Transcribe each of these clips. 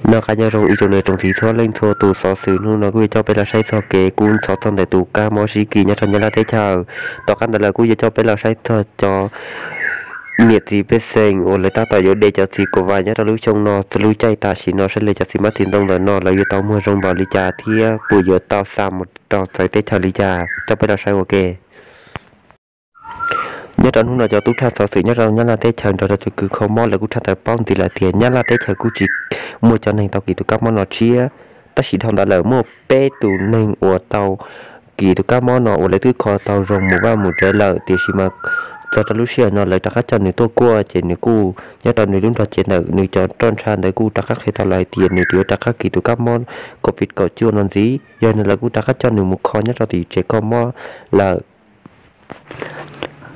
Noj qab nyob zoo ib tsoom niam tsoom txiv txhua leej txhua tus, xov xwm hnub no kuj yuav coj peb los saib txog kev kub ntxhov txog ntawm tus kab mob sib kis nyob rau Nyab Laj teb chaws. Tom qab ntawd lawm kuj yuav coj peb los saib txog cov niam txiv pej xeem uas lawv tab tom yuav de cov txiv covid nyob rau lub xyoo no, txog lub caij tam sim no saib li cov txiv hmab txiv ntoo ntawm no lawv yuav tau muag zoo npaum li cas thiab puas yuav tau xa mus rau txawv teb chaws li cas, coj peb los saib ua ke. Nyob rau hnub no cov tub tshaj xov xwm nyob rau Nyab Laj teb chaws nrog rau cov kws kho mob lawv kuj tshaj tawm paub ntxiv lawm tias Nyab Laj teb chaws kuj tsis muaj cov neeg tau kis tus kab mob no tshiab. Tab sis dhau ntawd lawm muaj peb tus neeg uas tau kis tus kab mob no uas lawv twb kho tau zoo mus vaj mus tsev lawm, tiam sis mas txog rau lub sij hawm no lawv rov qab coj nws tuaj kuaj, ces nws kuj nyob rau nws lub nrog cev ntawm nws cov roj ntsha ntawd kuj rov qab qhia tau lawm hais tias nws yuav rov qab kis tus kab mob covid kaum cuaj no ntxiv. Yog li no lawv kuj rov qab coj nws mus kho nyob rau tim tsev kho mob lawm.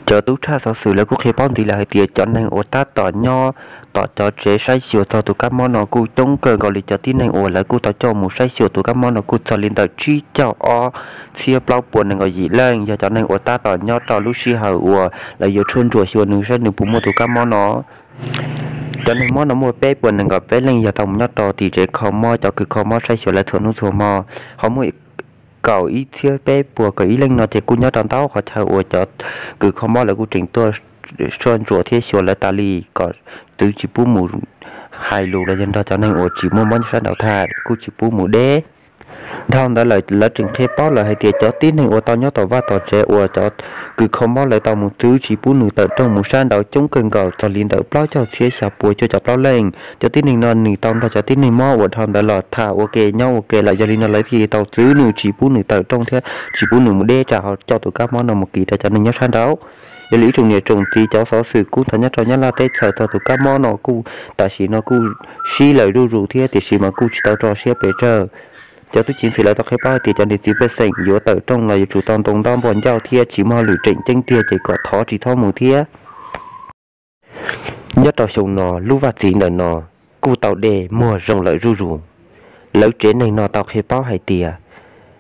Cov tub tshaj xov xwm lawv kuj qhia paub ntxiv lawm hais tias cov neeg uas tab tom nyob tom cov tsev saib xyuas txog tus kab mob no kuj coob kawg nkaus li. Cov tib neeg uas lawv kuj tau coj mus saib xyuas tus kab mob no kuj txog li ntawm tsib caug ob txhiab plaub puas nees nkaum yim leej, yog cov neeg uas tab tom nyob rau lub sij hawm uas lawv yuav tshuaj ntsuam xyuas nws saib nws puas muaj tus kab mob no. Cov neeg mob no muaj peb puas nees nkaum peb leej yog tau mus nyob rau tim tsev kho mob, cov kws kho mob saib xyuas lawv txhua hnub txhua hmo. Ho muaj kaum ib txhiab peb puas kaum ib leej no ces kuj nyob rau ntau qhov chaw uas cov kws kho mob lawv kuj tseem tuaj tshuaj ntsuam thiab xyuas lawv tas li kom txwv tsis pub mus hais lus los yog nrog cov neeg uas tsis muaj mob nyob sab nraud tham kuj tsis pub mus deb. Dhau ntawd lawm lawv tseem qhia paub lawm hais tias cov tib neeg uas tau nyob tom vaj tom tsev uas cov kws kho mob lawv tau mus txwv tsis pub nws tawm rooj mus sab nraud coob kawg nkaus, txog li ntawm plaub caug txhiab xya puas cuaj caum plaub leej. Cov tib neeg no nws tau nrog cov tib neeg mob uas dhau ntawd los tham ua ke nyob ua ke lawm, yog li no lawv thiaj li tau txwv nws tsis pub nws tawm rooj thiab tsis pub nws mus deb tsam ho coj tus kab mob no mus kis rau cov neeg nyob sab nraud. Yog li ib tsoom niam tsoom txiv, cov xov xwm kub ntxhov nyob rau Nyab Laj teb chaws txog tus kab mob no kuj tam sim no kuj sib lawm zuj zus thiab, tiam sis mas kuj tsis tau tso siab pes tsawg. Cov tub ceev xwm lawv tau qhia paub hais tias cov niam txiv pej xeem yuav tawm rooj los yuav tsum tau ntoo ntab npog ncauj thiab tsis muaj hauj lwm tseem ceeb tiag ces kom thov tsis txhob mus thiab. Nyob rau xyoo no lub vaj txiv ntawm no kuj tau de muag zoo lawm zuj zus. Lawv tsev neeg no tau qhia paub hais tias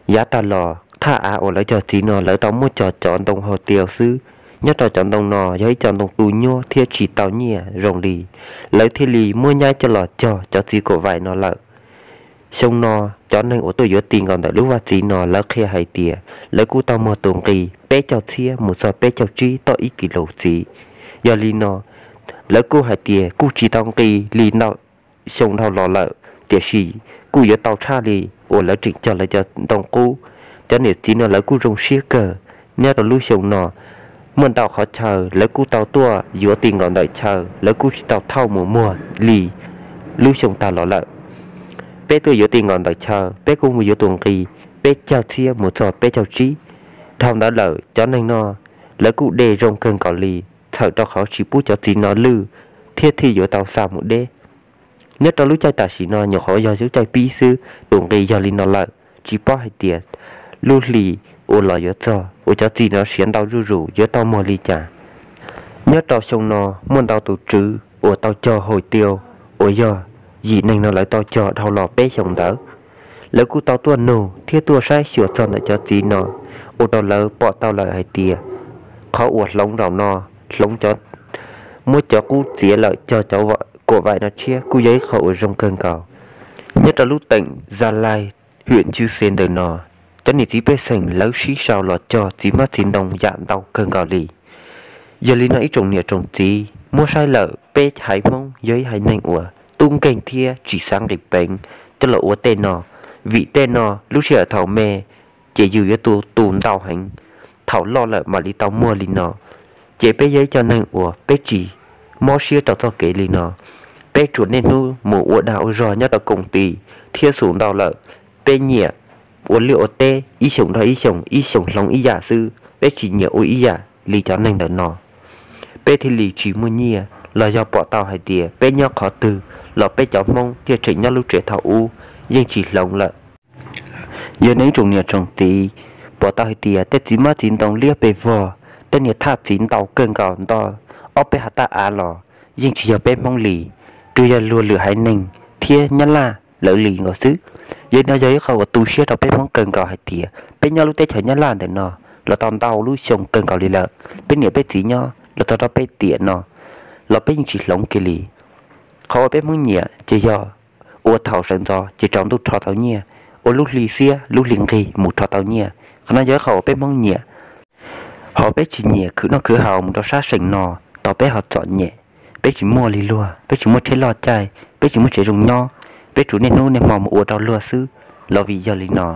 yav tag los thaj av uas lawv cog txiv no lawv tau muab cog cov ntoo hau tias xwb. Nyob rau cov ntoo no yog ib co ntoo tu nyuab thiab tsis tau nyiaj zoo li, lawv thiaj li muab nyab coj los cog cov txiv kaum vais no lawm. Xyoo no cov neeg uas tuaj yuav tis nkaus ntawm lub vaj txiv no lawv qhia hais tias lawv kuj tau muag tus nqi peb caug txhiab mus txog peb caug tsib toj ib kis lus txiv. Yog li no lawv kuj hais tias kuj tsis tau nqi li ntau xyoo dhau los lawm, tiam sis kuj yuav tau tshaj li uas lawv tseem cog lawv cov ntoo qub. Cov niam txiv no lawv kuj zoo siab kawg. Nyob rau lub xyoo no muaj ntau qhov chaw lawv kuj tau tuaj yuav tis nkaus ntawm chaw, lawv kuj tsis tau thauj mus muag li lub xyoo tag los lawm. Peb tuaj yuav tis nkaus ntawm chaw peb kuj mus yuav tus nqi peb caug txhiab mus txog peb caug tsib. Dhau ntawd lawm cov neeg no lawv kuj de zoo kawg nkaus li, txhawm rau qhov tsis pub cov txiv no lwj thiab thiaj yuav tau xa mus deb. Nyob rau lub caij tam sim no nyuam qhuav yog lub caij pib xwb tus nqi yog li no lawm, tsis paub hais tias lub hli uas los yuav txog uas cov txiv no siav ntau zuj zus yuav tau muag li cas. Nyob rau xyoo no muaj ntau tus tswv uas tau cog hauj tias uas yog yim neeg no lawv tau cog dhau los peb xyoos ntawd. Lawv kuj tau tuaj nug thiab tuaj saib xyuas txog ntawm cov txiv no, ua rau lawv pom tau lawm hais tias qhov uas hloov zaum no, hloov cov, muab cov qub txiav lawm cog cov kaum vaim no tshiab kuj yog ib qho uas zoo kawg nkaus. Nyob rau lub teem Za Lais, hwm Ntxwj Xes ntawm no, cov niam txiv pej xeem lawv sib sau los cog txiv hmab txiv ntoo yam ntau kawg nkaus li. Yog li no ib tsoom niam tsoom txiv muab saib lawm peb haiv Hmoob yog ib haiv neeg uas tub nkeeg thiab tsis xav nqis peev coj los ua tej no, vim tej no lub sij hawm thaum me ces yus yuav tu tu ntau heev, thaum loj lawm mam li tau muag li no. Ces peb yog ib co neeg uas peb tsis mob siab rau txoj kev li no. Peb tsuas niaj hnub mus ua dag ua zog nyob rau koom tis thiab xum ntau lawm, peb nyiam ua liaj ua teb ib xyoos dhau ib xyoos, ib xyoos hloov ib yam xwb, peb tsis nyiam ua ib yam li cov neeg ntawm no. Peb thiaj li tsis muaj nyiaj los yog pom tau hais tias peb nyob qhov twg los peb cov Hmoob thiaj tseem nyob lub tsev thaum ub yeej tsis hloov lawm. Yog nej ib tsoom niam tsoom txiv pom tau hais tias tej txiv hmab txiv ntoo liab pes vog, tej niag thaj txiv ntau kawg nkaus nto ob peb hav taj av los yeej tsis yog peb Hmoob li, tsuas yog luag lwm haiv neeg thiab Nyab Laj lawv li nkaus xwb. Yog no yog ib qho uas tu siab rau peb Hmoob kawg nkaus hais tias peb nyob lub teb chaws Nyab Laj ntawm no los tau ntau lub xyoo kawg nkaus li lawm, peb niam peb txiv nyob los txog rau peb tiam no los peb yeej tsis hloov kiag li. Qhov uas peb Hmoob nyiam ces yog ua thaum sawv ntxov ces tsaus ntuj rho tau nyiaj, ua lub hli xiab lub hli nqig mus rho tau nyiaj. Qhov no yog ib qho uas peb Hmoob nyiam. Ho peb tsis nyiam khwv noj khwv haus mus rau sab seem no, tos peb ho txom nyem. Peb tsis muaj li luag, peb tsis muaj tsheb loj caij, peb tsis muaj tsev zoo nyob, peb tsuas niaj hnub niaj hmo mus ua rau luag xwb. Los vim yog li no,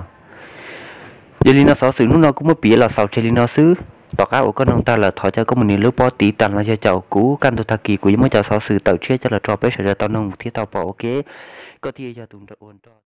yog li no xov xwm hnub no kuv muab piav los xaus tseg li no xwb. Tom qab uas koj mloog tag lawm thov caw koj mus nias lub pob tiv tas los yog caum kuv, kaj ntug tag kis kuv yuav muab cov xov xwm tawm tshiab coj los rau peb sawv daws tau mloog thiab tau pom. Ok, koj thiaj yog tus ua nrog